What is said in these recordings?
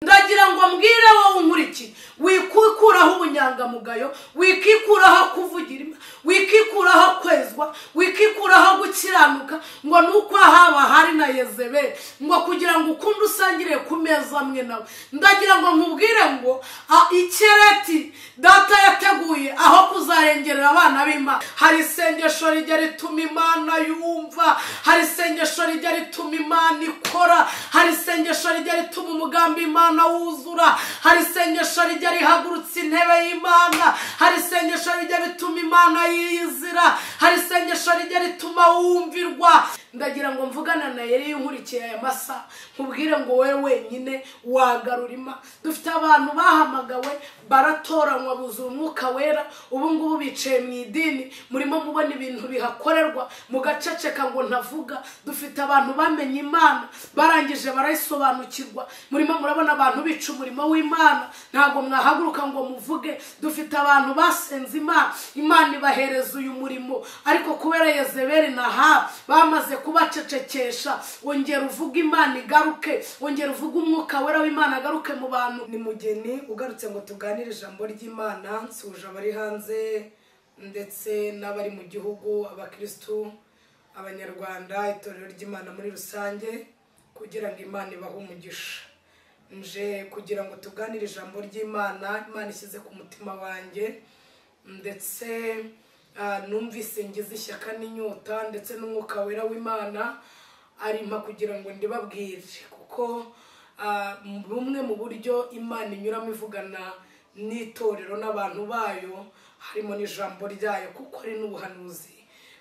Ndagira ngo mbwire wowe unkuriki, wikikuraho ubunyangamugayo, wikikuraho kuvugira, wikikuraho kwezwa, wikikuraho gukiranuka, ngo nuko haba hari na Yezebeli, ngo kugira ngo ukunde usangire ku meza amwe nawe. Ndagira ngo nkubwire ngo ikereti data yateguye aho kuzarengerera abana b'Imana. Hari isengesho rijya rituma Imana yumva, hari isengesho rijya rituma Imana ikora, hari isengesho rijya rituma umugambi Imana wuzura, hari isengesho rijya rihagurutsa intebe y'Imana, hari isengesho rijya rituma Imana yizira, hari isengesho rijya rituma wumvirwa. Ndagira ngo mvugana na Eliya unkurikiye aya masa, nkubwire ngo wewe wenyine wagarura Imana. Dufite abantu bahamagawe baratoranywa buzura umwuka wera, ubu ngubu bicaye mu idini, murimo mubona ibintu bihakorerwa mugaceceka ngo ntavuga. Dufite abantu bamenye Imana barangije barayisobanukirwa, murimo murabona abantu bica umurimo w'Imana, ntabwo mwahaguruka ngo muvuge. Dufite abantu basenze Imana, Imana ibahereza uyu murimo, ariko kubera Yezebeli na Ahabu bamaze kubacecekesha. Ongera uvuge Imana igaruke, ongera uvuge umwuka wera w'Imana agaruke mu bantu. Ni Mugeni ugarutse ngo tuganire ijambo ry'Imana. Nsuje abari hanze ndetse n'abari mu gihugu, abakristu, abanyarwanda, itorero ry'Imana muri rusange, kugira ngo Imana ibahe umugisha. Nje kugira ngo tuganire ijambo ry'Imana Imana ishyize ku mutima wanjye, ndetse numvise ngize ishyaka n'inyota, ndetse n'umwuka wera w'Imana arimpa kugira ngo ndibabwire, kuko bumwe mu buryo Imana inyuramo ivugana n'itorero n'abantu bayo harimo n'ijambo ryayo, kuko ari n'ubuhanuzi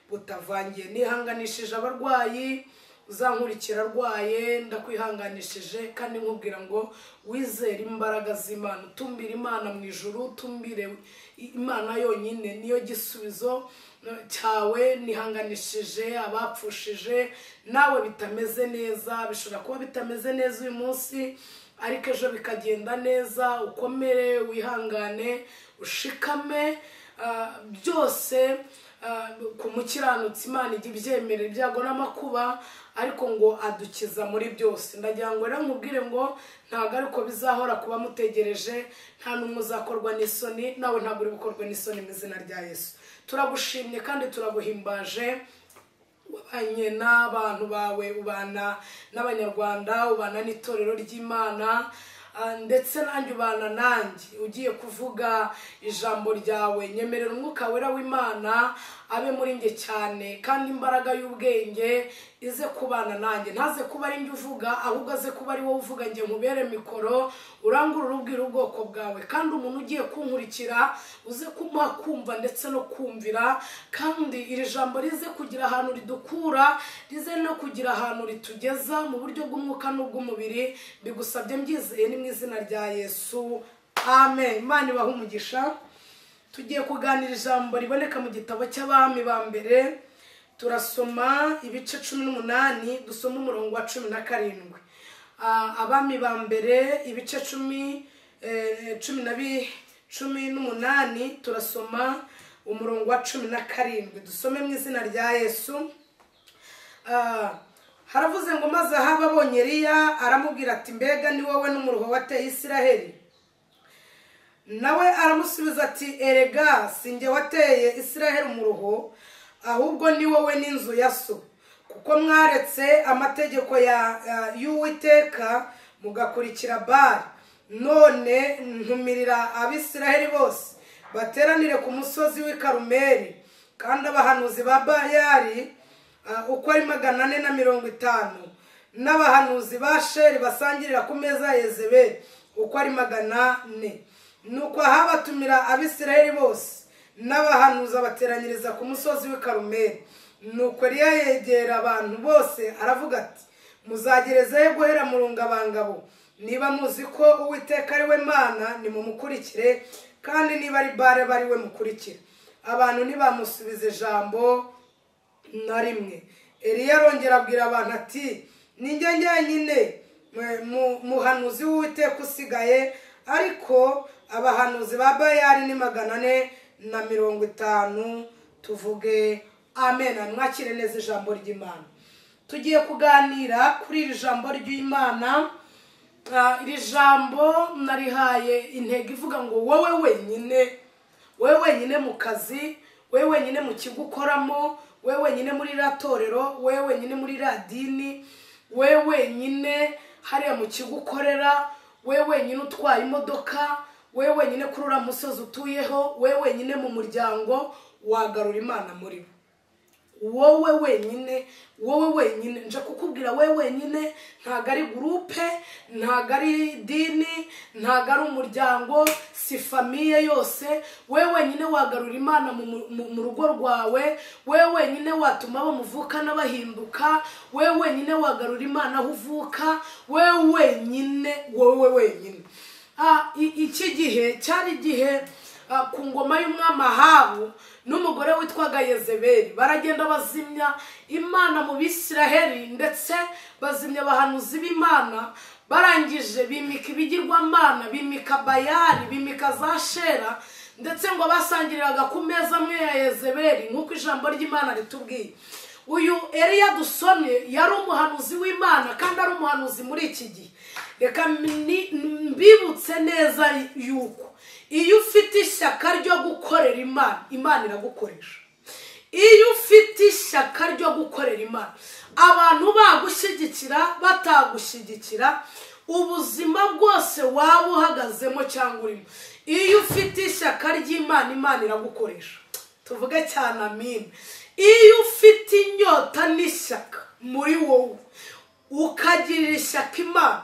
butavangiye. Nihanganishije abarwayi, uzankurikira arwaye, ndakwihanganishije kandi nkubwira ngo wizere imbaraga z'Imana, utumbire Imana mu ijuru, utumbire Imana yonyine niyo gisubizo cyawe. Nihanganishije abapfushije, nawe bitameze neza, bishobora kuba bitameze neza uyu munsi, ariko ejo bikagenda neza. Ukomere, wihangane, ushikame, byose ku mukiranutsi Imana ijya ibyemera ibyago n'amakuba, ariko ngo adukiza muri byose. Ndagira ngo rero nkubwire ngo ntabwo ariko bizahora kuba mutegereje, nta n'umwe uzakorwa n'isoni, nawe ntabwo uri bukorwe n'isoni mu izina rya Yesu. Turagushimye kandi turaguhimbaje, wabanye n'abantu bawe, ubana n'abanyarwanda, ubana n'itorero ry'Imana, ndetse nanjye ubana nanjye. Ugiye kuvuga ijambo ryawe, nyemerera umwuka wera w'Imana abe muri nge cyane, kandi imbaraga y'ubwenge ize kubana nanjye. Ntaze kuba ari njye uvuga, ahubwo aze kuba ari wowe uvuga, nge nkubere mikoro, urangurure ubwira ubwoko bwawe. Kandi umuntu ugiye kunkurikira uze kumuha kumva ndetse no kumvira, kandi iri jambo rize kugira ahantu ridukura, rize no kugira ahantu ritugeza mu buryo bw'umwuka n'ubw'umubiri. Bigusabye mbyizeye ni mu izina rya Yesu, amen. Imana ibahe umugisha. Tugiye kuganira ijambo riboneka mu gitabo cy'Abami ba mbere, turasoma ibice 18, dusoma umurongo wa 17. Abami ba mbere ibice 18, turasoma umurongo wa 17. Dusome mu izina rya Yesu. Haravuze ngo maze Ahabu abonye Eliya aramubwira ati, mbega ni wowe n'umuruho wateye Isiraheli? Nawe aramusubiza ati, erega sinjye wateye Isiraheli umuruho, ahubwo ni wowe n'inzu ya so, kuko mwaretse amategeko y'Uwiteka mugakurikira Bali. None ntumirira Abisiraheli bose bateranire ku musozi w'i Karumeli, kandi abahanuzi ba Bayali uko ari 450, n'abahanuzi ba Sheri basangirira ku meza ya Yezebeli uko ari 400. Nuko Ahabu atumira Abisiraheli bose n'abahanuzi abateranyiriza ku musozi w'i Karumeli. Nuko Eliya yegera abantu bose aravuga ati, muzagerezayo guhera mu rungabangabo? Niba muzi ko Uwiteka ari we Mana, nimumukurikire, kandi niba ari Bali bari we mukurikire. Abantu ntibamusubiza ijambo na rimwe. Eliya arongera abwira abantu ati, ninjye njyenyine muhanuzi w'Uwiteka usigaye, ariko abahanuzi ba Bayali ni 450. Tuvuge amen. Mwakire neza ijambo ry'Imana. Tugiye kuganira kuri iri jambo ry'Imana. Iri jambo narihaye intego ivuga ngo wowe wenyine, wowe wenyine mu kazi, wowe wenyine mu kigo ukoramo, wowe wenyine muri ratorero, wowe wenyine muri radini, wowe wenyine hariya mu kigo ukorera, wowe wenyine utwaye imodoka, wowe wenyine kuri uriya musozi utuyeho, wowe wenyine mu muryango, wagarura Imana muri bo. Wowe wenyine, wowe wenyine, nje kukubwira wowe wenyine, ntago ari groupe, ntago ari idini, ntago ari umuryango, si famiye yose. Wowe wenyine wagarura Imana mu rugo rwawe, wowe wenyine watuma abo muvukana bahinduka, wowe wenyine wagarura Imana aho uvuka, wowe wenyine, wowe wenyine. Iki gihe cyari igihe ku ngoma y'umwami Ahabu n'umugore witwaga Yezebeli baragenda bazimya Imana mu Bisiraheli, ndetse bazimya abahanuzi b'Imana, barangije bimika ibigirwamana, bimika Bayali, bimika za Shera, ndetse ngo basangiriraga ku meza amwe ya Yezebeli nk'uko ijambo ry'Imana ritubwiye. Uyu Eliya dusomye yari umuhanuzi w'Imana kandi ari umuhanuzi muri iki gihe. Reka mbibutse neza yuko iyo ufite ishyaka ryo gukorera Imana, Imana iragukoresha. Iyo ufite ishyaka ryo gukorera Imana, abantu bagushyigikira batagushyigikira, ubuzima bwose waba uhagazemo cyangwa urimo, iyo ufite ishyaka ry'Imana, Imana iragukoresha. Tuvuge cyane amin. Iyo ufite inyota n'ishyaka muri wowe, ukagirira ishyaka Imana,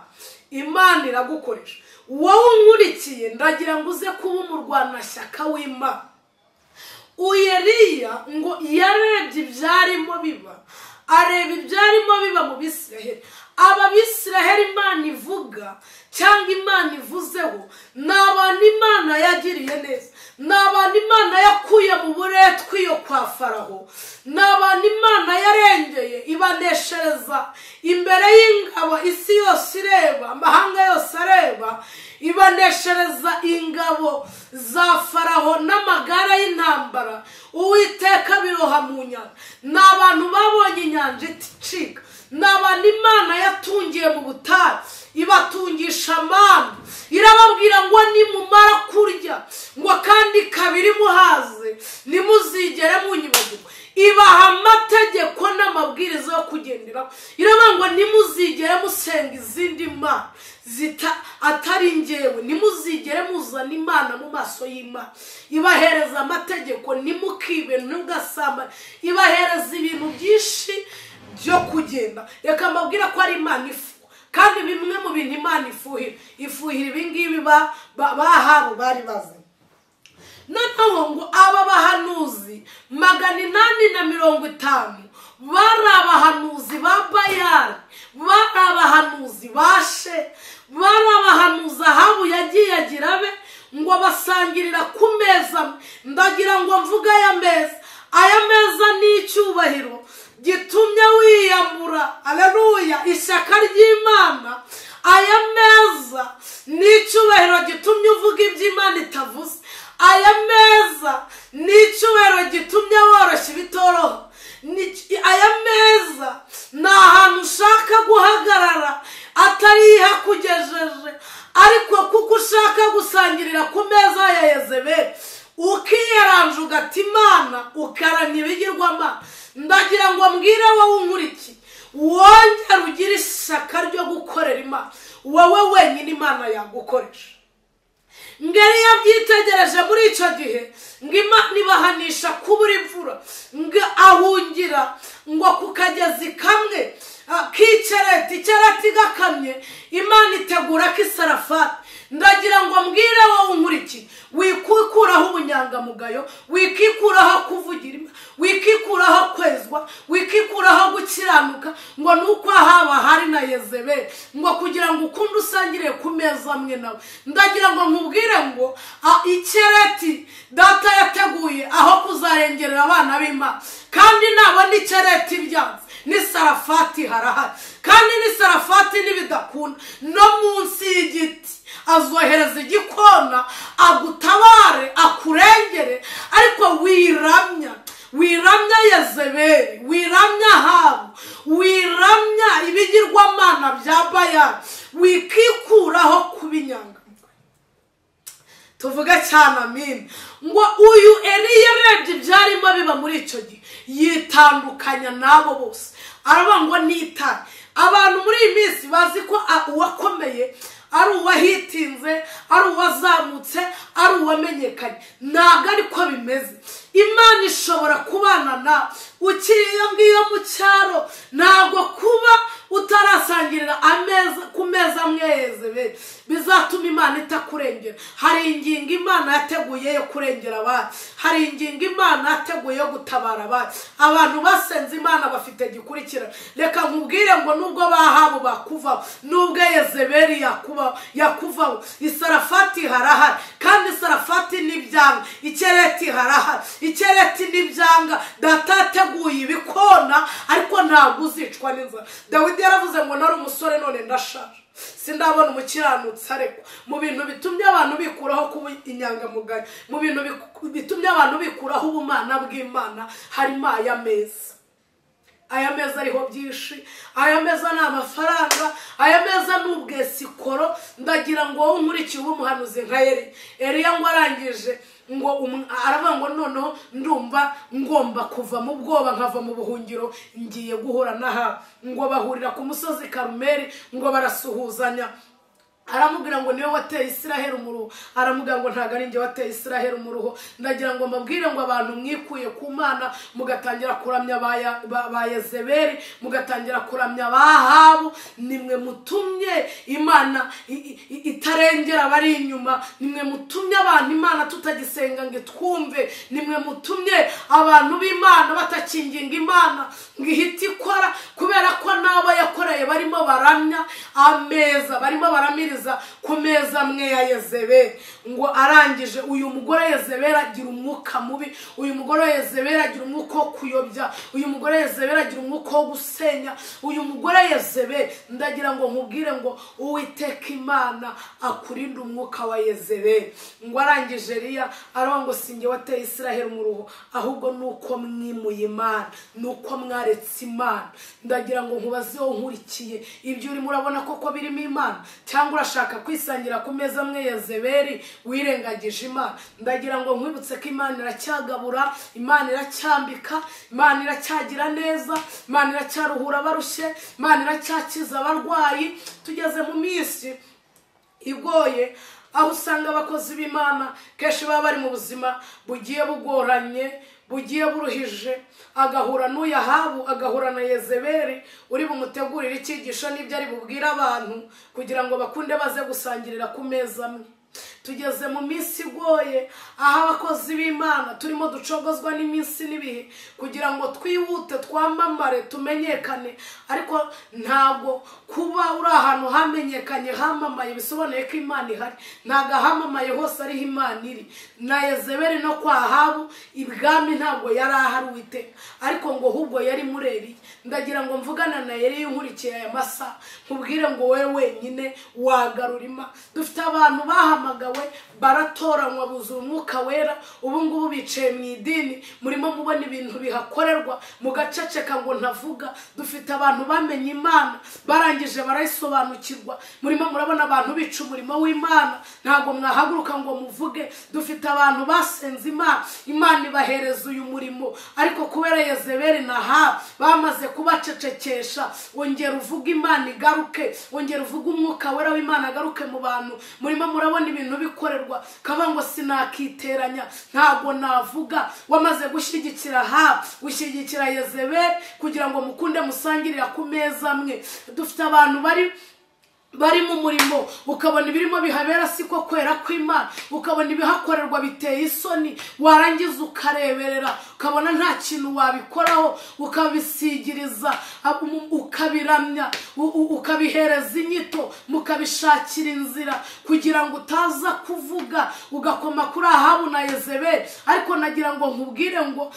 Imana iragukoresha. Wowe unkurikiye, ndagira ngo uze kuba umurwanashyaka w'Imana. Eliya ngo yarebye ibyarimo biba, areba ibyarimo biba mu Bisiraheli. Aba Bisiraheli Imana ivuga cyangwa Imana ivuzeho ni abantu Imana yagiriye neza, ni abantu Imana yakuye mu buretwa iyo kwa Faraho, ni abantu Imana yarengeye ibaneshereza imbere y'ingabo isi yose ireba, amahanga yose areba, ibaneshereza ingabo za Faraho n'amagara y'intambara. Uwiteka biroha mu nyanja. Ni abantu babonye inyanja icika, ni abantu Imana yatungiye mu butayu, ibatungisha amana, irababwira ngo nimumara kurya ngo kandi kabiri muhaze nimuzigere munyibagirwa. Ibaha amategeko n'amabwiriza yo kugenderaho, iravuga ngo nimuzigere musenga izindi mana zita atari njyewe, nimuzigere muzana Imana mu maso y'Imana. Ibahereza amategeko, nimukibe, ntugasambane, ibahereza ibintu byinshi byo kugenda. Reka mbabwira ko ari Imana ifu, kandi bimwe mu bintu Imana ifuhira, ifuhira ibingibi bahabu bari bazi. Noneho ngo aba bahanuzi 850 bari abahanuzi ba Bayali, bari abahanuzi ba She, bari abahanuzi Ahabu yagiye agira abe, ngo basangirira ku meza. Ndagira ngo mvuge aya meza, aya meza ni icyubahiro gitumye wiyambura, aleluya, ishyaka ry'Imana. Aya meza ni icyubahiro gitumye uvuga iby'Imana itavuze. Aya meza ni icyubahiro gitumye woroshya ibitoroha. Aya meza ni ahantu ushaka guhagarara atari ihakugejeje, ariko kuko ushaka gusangirira ku meza ya Yezebeli, ukiyaranja ugata Imana, ukaramya ibigirwamana. Ndagira ngo mbwire wowe unkurikiye, wongere ugire ishyaka ryo gukorera Imana. Wowe wenyine Imana yagukoresha. Ngeri yabyitegereje muri icyo gihe, ngo Imana ibahanisha kubura imvura, ngo ahungira ngo ku kagezi kamwe k'ikereti, ikereti gakamye, Imana itegura ko isarafati. Ndagira ngo mbwire wowe unkurikiye, wikikuraho ubunyangamugayo, wikikuraho kuvugira Imana, wikikuraho kwezwa, wikikuraho gukiranuka, ngo nuko haba hari na Yezebeli, ngo kugira ngo ukunde usangire ku meza amwe nawe. Ndagira ngo nkubwire ngo ikereti data yateguye aho kuzarengerera abana b'Imana, kandi nabona ikereti byanze n'isarafati harahari, kandi n'isarafati n'ibidakunda no munsi y'igiti azohereza igikona agutabare akurengere. Ariko wiramya, wiramya Yezebeli, wiramya Ahabu, wiramya ibigirwamana bya Bayali, wikikura Tuvuga cyane amin. Ngo uyu Eliya yarebye ibyarimo biba muri icyo gihe, yitandukanya nabo bose, aravuga ngo nitare. Abantu muri iyi minsi bazi ko uwakomeye ari uwahitinze, ari uwazamutse, ari uwamenyekanye. Ntabwo ariko bimeze. Imana ishobora kubana nawe ukiri iyo ngiyo mu cyaro. Ntabwo kuba utarasangirira ameza ku meza amwe Yezebeli bizatuma Imana itakurengera. Hari ingingo Imana yateguye yo kurengera abantu, hari ingingo Imana yateguye yo gutabara abantu. Abantu basenze Imana bafite gikurikira. Reka nkubwire ngo nubwo bahabu bakuvaho, nubwo Yezebeli yakuvaho, Isarafati harahari, kandi Isarafati n'ibyanga, Ikereti harahari, Ikereti n'ibyanga. Data yateguye ibikona, ariko ntabwo uzicwa n'inzara. Dawidi yaravuze ngo nari umusore none ndashaje, sindabona umukiranutsi arekwa. Mu bintu bitumye abantu bikuraho kuba inyangamugayo, mu bintu bitumye abantu bikuraho ubumana bw'Imana, harimo aya meza. Aya meza ariho byinshi, aya meza ni amafaranga, aya meza ni ubwesikoro. Ndagira ngo wowe nkurikiye ube umuhanuzi nka Eliya. Eliya ngo arangije ngo aravuga ngo noneho ndumva ngomba kuva mu bwoba nkava mu buhungiro, ngiye guhura n'Ahabu. Ngo bahurira ku musozi Karumeli, ngo barasuhuzanya. Aramubwira ngo niwe wateye Israheli umuruho. Aramubwira ngo ntabwo ari njye wateye Israheli umuruho. Ndagira ngo mbabwire ngo abantu mwikuye ku Mana, mugatangira kuramya ba Yezebeli, mugatangira kuramya ba Ahabu, nimwe mutumye Imana itarengera abari inyuma, nimwe mutumye abantu Imana tutagisenga ngo twumve, nimwe mutumye abantu b'Imana batakinginga Imana ngo ihite ikora, kubera ko n'abo yakoreye barimo baramya ameza, barimo baramiriza ku meza amwe ya Yezebeli. Ngo arangije uyu mugore Yezebeli agira umwuka mubi, uyu mugore Yezebeli agira umwuka wo kuyobya, uyu mugore Yezebeli agira umwuka wo gusenya, uyu mugore Yezebeli. Ndagira ngo nkubwire ngo Uwiteka Imana akurinde umwuka wa Yezebeli. Ngo arangije Eliya aravuga ngo sinjye wateye Israheli umuruho, ahubwo nuko mwimuye Imana, nuko mwaretse Imana. Ndagira ngo nkubaze wowe nkurikiye, ibyo urimo urabona koko birimo Imana, cyangwa urashaka kwisangira ku meza amwe Yezebeli wirengagije Imana? Ndagira ngo nkwibutse ko Imana iracyagabura, Imana iracyambika, Imana iracyagira neza, Imana iracyaruhura abarushye, Imana iracyakiza abarwayi. Tugeze mu minsi igoye, aho usanga abakozi b'Imana kenshi baba bari mu buzima bugiye bugoranye, bugiye buruhije, agahura n'uyu Ahabu, agahura na Yezebeli uri bumutegurire icyigisho n'ibyo ari bubwire abantu kugira ngo bakunde baze gusangirira ku meza amwe. Tugeze mu minsi igoye, aho abakozi b'Imana turimo ducogozwa n'iminsi n'ibihe kugira ngo twihute, twamamare, tumenyekane. Ariko ntabwo kuba uri ahantu hamenyekanye hamamaye bisobanuye ko Imana ihari. Ntabwo ahamamaye hose ariho Imana iri. Na Yezebeli no kwa Ahabu ibwami ntabwo yari ahari Uwiteka, ariko ngo ahubwo yari muri Eliya. Ndagira ngo mvugana na Eliya unkurikiye aya masaha, nkubwire ngo wowe wenyine wagarura Imana. Dufite abantu bahamagawe, baratoranywa, buzura umwuka wera, ubu ngubu bicaye mu idini, murimo mubona ibintu bihakorerwa mugaceceka ngo ntavuga. Dufite abantu bamenye Imana, barangije barayisobanukirwa, murimo murabona abantu bica umurimo w'Imana, ntabwo mwahaguruka ngo muvuge. Dufite abantu basenze Imana, Imana ibahereza uyu murimo, ariko kubera Yezebeli na Ahabu bamaze kubacecekesha. Wongera uvuge Imana igaruke, wongera uvuge umwuka wera w'Imana agaruke mu bantu. Murimo murabona ibintu bikorerwa, kavuga ngo sinakiteranya, ntabwo navuga. Wamaze gushyigikira Ahabu, gushyigikira Yezebeli kugira ngo mukunde musangirira ku meza amwe. Dufite abantu bari mu murimo, ukabona ibirimo bihabera siko kwera kw'Imana, ukabona ibihakorerwa biteye isoni, warangiza ukareberera, ukabona nta kintu wabikoraho, ukabisigiriza, ukabiramya, ukabihereza inyito, mukabishakira inzira kugira ngo utaza kuvuga, ugakoma kuri Ahabu na Yezebeli. Ariko nagira ngo nkubwire ngo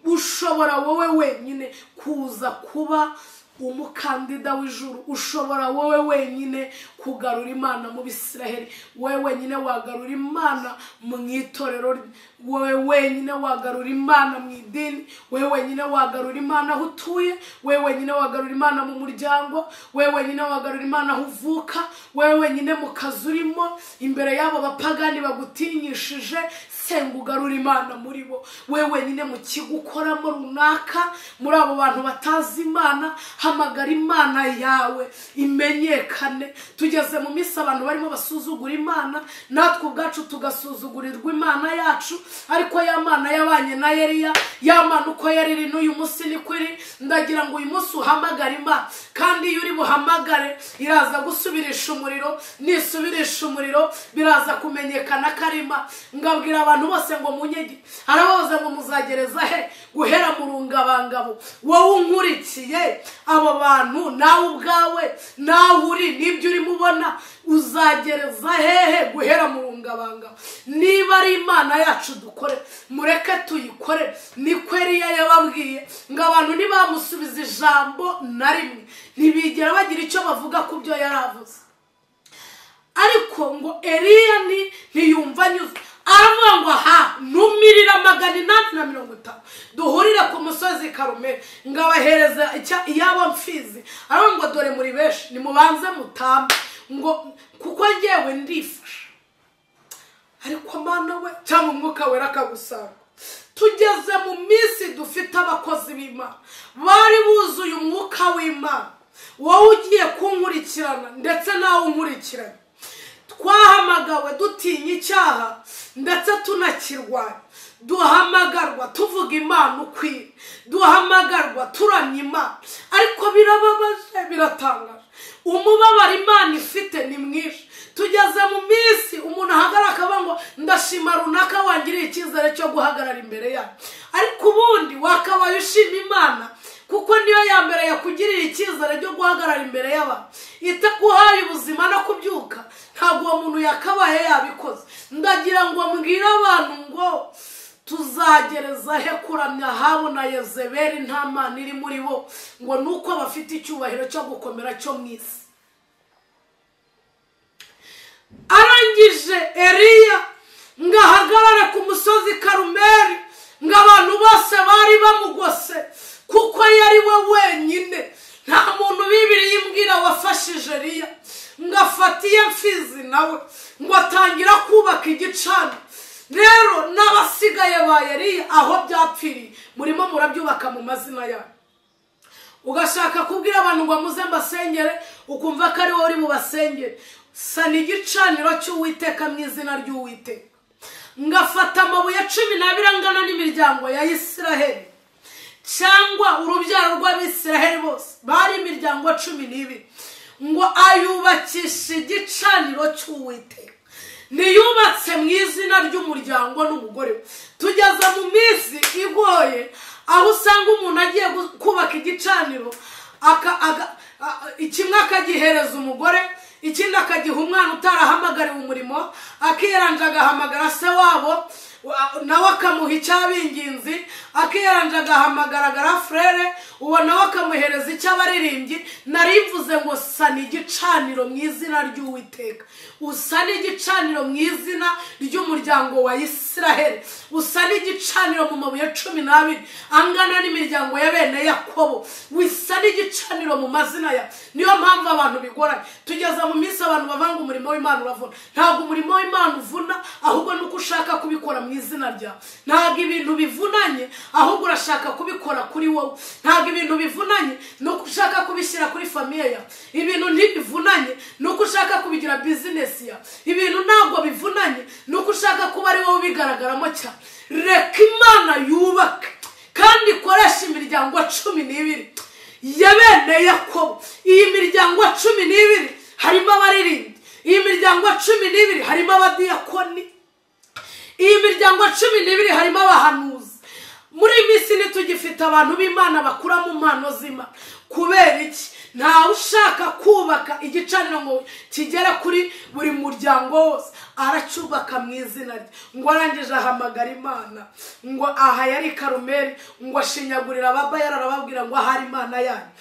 ushobora wowe wenyine kuza kuba Umukandida w'ijuru ushobora wowe wenyine kugarura Imana mu Bisiraheli, wowe wenyine wagarura Imana mu itorero, wowe wenyine wagarura Imana mu idini, wowe wenyine wagarura Imana aho utuye, wowe wenyine wagarura Imana mu muryango, wowe wenyine wagarura Imana aho uvuka, wowe wenyine mu kazi urimo, imbere y'abo bapagani bagutinyishije, senga ugarura Imana muri bo. Wowe wenyine mu kigo ukoramo runaka, muri abo bantu batazi Imana, hamagara Imana yawe imenyekane. Tugeze mu minsi abantu barimo basuzugura Imana, natwe ubwacu tugasuzugurirwa Imana yacu, ariko ya Mana yabanye na Eliya, ya Mana uko yari iri n'uyu munsi niko iri. Ndagira ngo uyu munsi uhamagare Imana, kandi iyo uri buhamagare iraza gusubirisha umuriro, nisubirisha umuriro biraza kumenyekana karima. Ngabwira abantu bose ngo munyege, arababaza ngo muzagereza he guhera mu rungabangabo? Wowe unkurikiye, abo bantu nawe ubwawe nawe uri n'ibyo urimo ubona, uzagereza hehe guhera mu rungabangabo? Niba ari Imana yacu dukore, mureke tuyikore. Niko Eliya yababwiye ngo abantu ntibamusubiza ijambo na rimwe, ntibigera bagira icyo bavuga ku byo yaravuze. Ariko ngo Eliya ntiyumva anyuzwe, aravuga ngo aha numirira 850 duhurire ku musozi Karumeli, ngabahereza iyabo mfizi. Aravuga ngo dore muri benshi, nimubanze mutambe, ngo kuko njyewe ndifasha. Ariko Mana we, cyangwa Umwuka Wera akagusanga. Tugeze mu minsi dufite abakozi b'Imana bari buzuye Umwuka w'Imana. Wowe ugiye kunkurikirana ndetse nawe unkurikirana, twahamagawe dutinya icyaha ndetse tunakirwanya, duhamagarwa tuvuga Imana ukwiye, duhamagarwa turamya Imana. Ariko birababaje, biratangaje, umubabaro Imana ifite ni mwinshi. Tugeze mu minsi umuntu ahagarara akavuga ngo ndashima runaka wangiriye icyizere cyo guhagarara imbere yawe, ariko ubundi wakabaye ushima Imana kuko niyo ya mbere yakugiriye icyizere cyo guhagarara imbere y'abantu. Itaguhaye ubuzima no kubyuka, ntabwo uwo muntu yakabaye yabikoze. Ndagira ngo mbwire abantu ngo tuzagereza he kuramya Ahabu na Yezebeli nta Mana iri muri bo, ngo nuko bafite icyubahiro cyo gukomera cyo mu isi. Arangije Eliya ngo ahagarare ku musozi Karumeli, ngo abantu bose bari bamugose kuko yari we wenyine, nta muntu Bibiliya imbwira wafashije Eliya. Ngo afatiye mfizi nawe ngo atangira kubaka igicaniro. Rero n'abasigaye ba Eliya aho byapfiriye murimo murabyubaka mu mazina yabo. Ugashaka kubwira abantu ngo muze mbasengere, ukumva ko ari wowe uri bubasengere. Sana igicaniro cy'Uwiteka mu izina ry'Uwiteka. Ngafata amabuye 12 angana n'imiryango ya Isiraheli, cyangwa urubyaro rw'Abisiraheli bose bari imiryango 12, ngo ayubakishe igicaniro cy'Uwiteka. Niyubatse mu izina ry'umuryango n'umugore we. Tugeze mu minsi igoye aho usanga umuntu agiye kubaka igicaniro, kimwe akagihereza umugore, ikindi akagiha umwana utarahamagariwe umurimo, akiyaranja agahamagara se wabo nawe akamuha icy'abinginzi, akiyaranja agahamagara garafurere, uwo nawe akamuhereza icy'abaririmbyi. Narivuze ngo sana igicaniro mu izina ry'Uwiteka, usane igicaniro mu izina ry'umuryango wa Isiraheli, usane igicaniro mu mabuye 12 angana n'imiryango ya bene Yakobo, wisane igicaniro mu mazina ya. Niyo mpamvu abantu bigoranye. Tugeze mu minsi abantu bavanga umurimo w'Imana uravuna. Ntabwo umurimo w'Imana uvuna, ahubwo nuko ushaka kubikora mu izina ryawe. Ntabwo ibintu bivunanye, ahubwo urashaka kubikora kuri wowe. Ntabwo ibintu bivunanye nuko ushaka kubishyira kuri famiye yawe. Ibintu ntibivunanye nuko ushaka kubigira business yawe. Ibintu ntabwo bivunanye nuko ushaka kuba ari wowe ubigaragaramo cyane. Reka Imana yubake kandi ikoreshe imiryango 12 ya bene Yakobo. Iyi miryango 12 harimo abaririmbyi, iyi miryango 12 harimo abadiyakoni, iyi miryango 12 harimo abahanuzi. Muri minsi ntitugifite abantu b'Imana bakura mu mpano z'Imana. Kubera iki? Ntawe ushaka kubaka igicaniro ngo kigere kuri buri muryango wose, aracyubaka mu izina rye. Ngo arangije ahamagara Imana, ngo aha yari Karumeli, ngo ashinyagurira Ababayali, arababwira ngo ahari Imana yanyu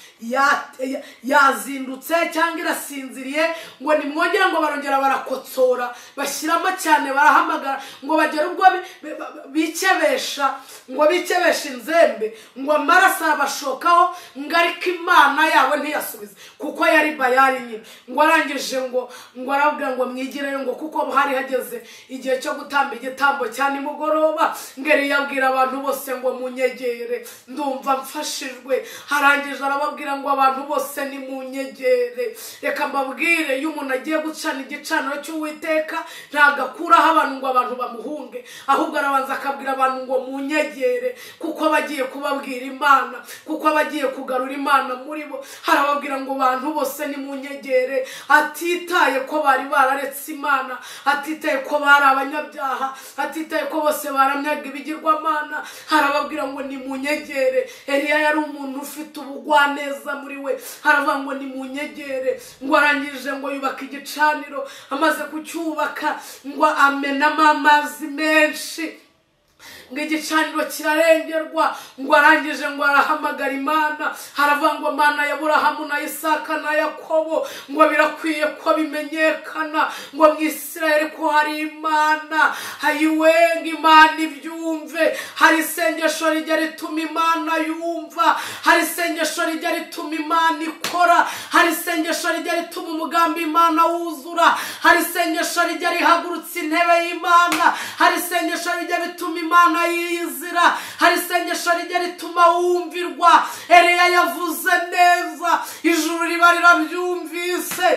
yazindutse cyangwa irasinziriye, ngo nimwongere. Ngo barongera barakotsora, bashyiramo cyane, barahamagara, ngo bagere ubwo bikebesha, ngo bikebesha inzembe, ngo amaraso arabashokaho, ngo ariko Imana yabo ntiyasubiza kuko yari Bayali nyine. Ngo arangije ngo arababwira ngo mwigireyo, ngo kuko hari hageze igihe cyo gutamba igitambo cya nimugoroba. Ngo Eliya abwira abantu bose ngo munyegere, ndumva mfashijwe. Harangije arababwira ngo abantu bose ni munyegere. Reka mbabwire, iyo umuntu agiye gucana igicaniro cy'Uwiteka ntabwo akuraho abantu ngo abantu bamuhunge, ahubwo arabanza akabwira abantu ngo munyegere, kuko bagiye kubabwira Imana, kuko bagiye kugarura Imana muri bo. Harababwira ngo bantu bose ni munyegere, atitaye ko bari bararetse Imana, atitaye ko bari abanyabyaha, atitaye ko bose baramyaga ibigirwamana. Harababwira ngo ni munyegere. Eliya yari umuntu ufite ubugwaneza muri we, haravuga ngo ni munyegere. Ngo arangije ngo yubaka igicaniro, amaze kucyubaka ngo amenamo amazi menshi, ngo igicaniro kirarengerwa. Ngo arangije ngo arahamagara Imana, haravuga ngo Mana ya Aburahamu na Isaka na Yakobo, ngo birakwiye ko bimenyekana ngo mu Isirayeli ko hari Imana. Hayiwe, ngo Imana ibyumve. Hari isengesho rijya rituma Imana yumva, hari isengesho rijya rituma Imana ikora, hari isengesho rijya rituma umugambi Imana wuzura, hari isengesho rijya rihagurutsa intebe y'Imana, hari isengesho rijya rituma Imana yizira, hari isengesho rijya rituma wumvirwa. Eliya yavuze neza, ijuru riba rirabyumvise,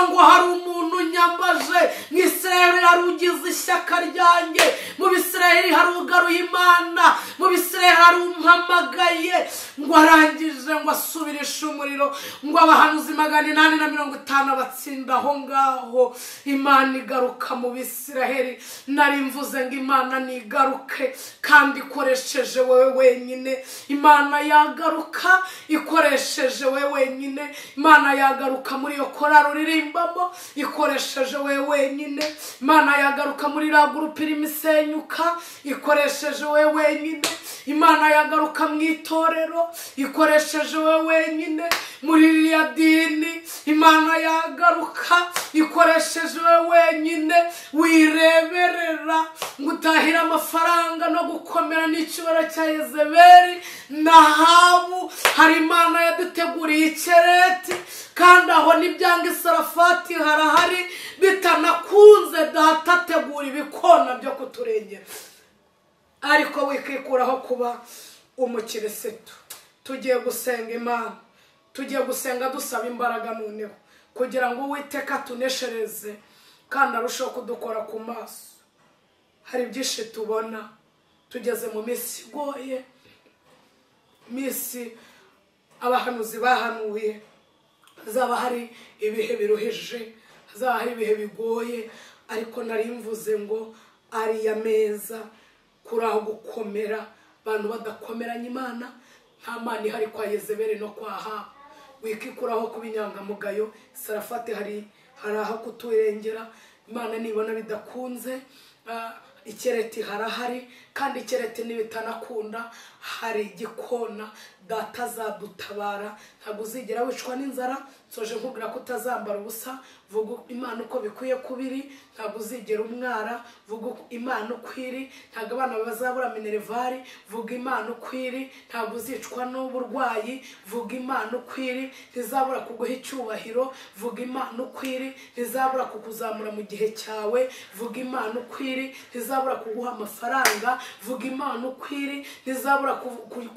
ngo hari umuntu nyambaje mu Isirayeli, hari ugize ishyaka ryanjye, mu Bisirayeli hari ugaruye Imana, mu Bisirayeli hari umpamagaye. Ngo arangije ngo asubirishe umuriro, ngo abahanuzi 850 abatsinda aho ngaho. Imana igaruka mu Bisirayeli. Nari mvuze ngo Imana nigaruke kandi ikoresheje wowe wenyine. Imana yagaruka ikoresheje wowe wenyine. Imana yagaruka muri iyo korari uririmbamo ikoresheje wowe wenyine. Imana yagaruka muri la gurupe irimo isenyuka ikoresheje wowe wenyine. Imana yagaruka mu itorero ikoresheje wowe wenyine. Muri iriya dini Imana yagaruka ikoresheje wowe wenyine. Wireberera ngo utahire amafaranga no gukomera n'icyubahiro cya Yezebeli na Ahabu. Hari Imana yaduteguriye ikereti, kandi aho n'ibyanga Isarafati harahari, bitanakunze Data ategura ibikona byo kuturengera. Ariko wikikuraho kuba umukirisitu. Tugiye gusenga Imana, tugiye gusenga dusaba imbaraga noneho kugira ngo Uwiteka atuneshereze kandi arusheho kudukora ku maso. Hari byinshi tubona, tugeze mu minsi igoye, minsi abahanuzi bahanuye, hazaba hari ibihe biruhije, hazaba hari ibihe bigoye, ariko nari mvuze ngo ariya meza kuri aho gukomera, abantu badakomeranye Imana, nta Mana ihari kwa Yezebeli no kwa Ahabu. Wikikuraho kuba inyangamugayo. Sarafati hari aho kuturengera. Imana nibona bidakunze, ikereti harahari, kandi ikereti nibitanakunda hari igikona. Data azadutabara, ntabwo uzigera wicwa n'inzara. Nsoje nkubwira ko utazambara ubusa, vuga Imana uko bikwiye kubiri, ntabwo uzigera umwara, vuga Imana uko iri, ntabwo abana bazabura minervari, vuga Imana uko iri, ntabwo uzicwa n'uburwayi, vuga Imana uko iri, ntizabura kuguha icyubahiro, vuga Imana uko iri, ntizabura kukuzamura mu gihe cyawe, vuga Imana uko iri, ntizabura kuguha amafaranga, vuga Imana uko iri, ntizabura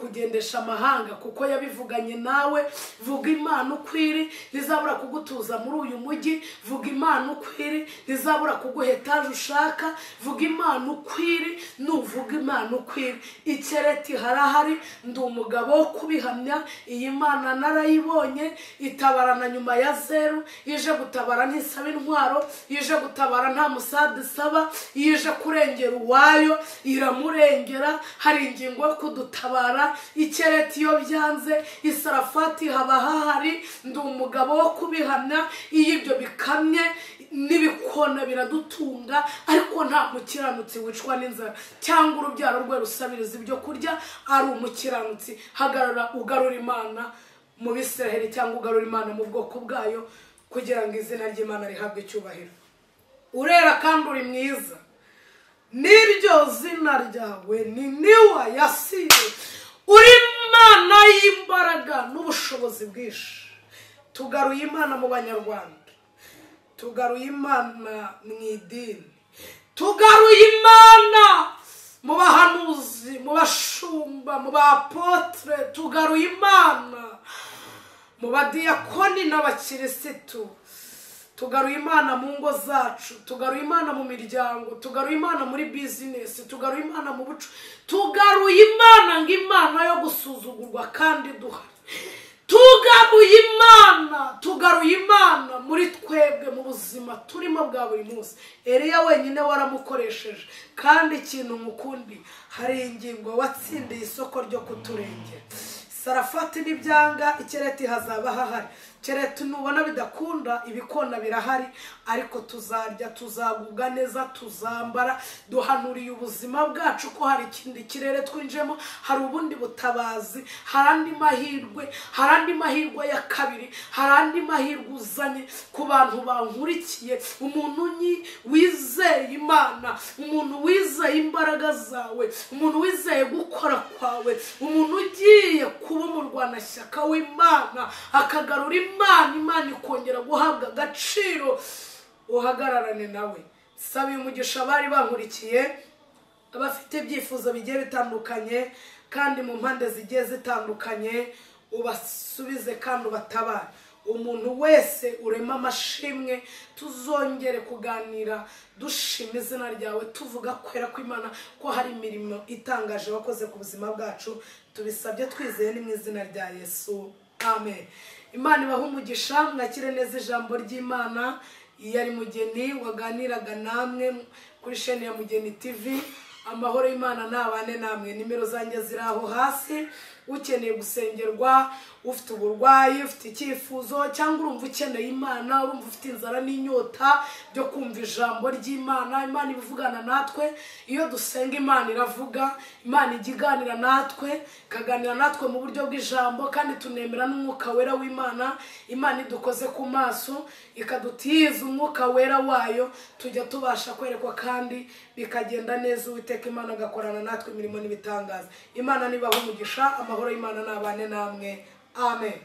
kugendesha amahanga kuko yabivuganye nawe, vuga Imana uko iri, ntizabura kugutuza muri uyu mujyi, vuga Imana uko iri, ntizabura kuguha etaje ushaka, vuga Imana uko iri, nuvuga Imana uko iri. Ikereti harahari, ndi umugabo wo kubihamya, iyi Mana narayibonye itabarana nyuma ya zeru, ije gutabara ntisaba intwaro, ije gutabara nta musada isaba, ije kurengera uwayo iramurengera. Hari ingingo yo kudutabara, ikereti iyo byanze Isarafati haba hahari, ndi umugabo wo kubihamya. Iyo ibyo bikamye N'ibikona biradutunga, ariko nta mukiranutsi wicwa n'inzara cyangwa urubyaro rwe rusabiriza ibyo kurya ari umukiranutsi. Hagarara ugarura Imana mu Bisiraheli cyangwa ugarura Imana mu bwoko bwayo, kugira ngo izina ry'Imana rihabwe icyubahiro. Urera kandi uri mwiza, n'iryo zina ryawe ni niwa yasiye. Uri Imana y'imbaraga n'ubushobozi bwinshi. Tugaruye Imana mu Banyarwanda, tugaruye Imana mu idini, tugaruye Imana mu bahanuzi, mu bashumba, mu bapotre, tugaruye Imana mu badiyakoni n'abakirisitu, tugaruye Imana mu ngo zacu, tugaruye Imana mu miryango, tugaruye Imana muri business, tugaruye Imana mu bucu, tugaruye Imana ngo Imana yo gusuzugurwa kandi duhari. Tugaruye Imana, tugaruye Imana muri twebwe mu buzima turimo bwa buri munsi. Eliya wenyine waramukoresheje, kandi ikintu mukundi hari ingingo watsindiye isoko ryo kuturengera. Sarafati n'ibyanga ikereti hazaba hahari, kereti nubona bidakunda ibikona birahari, ariko tuzarya, tuzagubwa neza, tuzambara. Duhanuriye ubuzima bwacu ko hari ikindi kirere twinjemo, hari ubundi butabazi, hari andi mahirwe, hari andi mahirwe ya kabiri, hari andi mahirwe uzanye ku bantu bankurikiye. Umuntu wizeye Imana, umuntu wizeye imbaraga zawe, umuntu wizeye gukora kwawe, umuntu ugiye kuba umurwanashyaka w'Imana akagarura Imana, Imana ikongera guhabwa agaciro, uhagararane nawe. Sabiye umugisha bari bankurikiye, abafite ibyifuzo bigiye bitandukanye kandi mu mpande zigiye zitandukanye, ubasubize kandi ubatabare. Umuntu wese urema amashimwe, tuzongere kuganira dushima izina ryawe, tuvuga kwera kw'Imana ko hari imirimo itangaje wakoze ku buzima bwacu. Tubisabye twizeye ni mu izina rya Yesu, amen. Imana ibahe umugisha, mwakire neza ijambo ry'Imana. Yari Mugeni waganiraga namwe kuri chaîne ya Mugeni TV. Amahoro y'Imana nabane namwe. Nimero zanjye ziri aho hasi, ukeneye gusengerwa, ufite uburwayi, ufite icyifuzo, cyangwa urumva ukeneye Imana, urumva ufite inzara n'inyota byo kumva ijambo ry'Imana. Imana ibivugana natwe, iyo dusenga Imana iravuga, Imana ijya iganira natwe, ikaganira natwe mu buryo bw'ijambo, kandi tunemera n'umwuka wera w'Imana. Imana idukoze ku maso ikadutiza umwuka wera wayo, tujya tubasha kwerekwa kandi bikagenda neza. Uwiteka Imana agakorana natwe imirimo n'ibitangaza. Imana nibahe umugisha, amahoro y'Imana nabane namwe. Amen.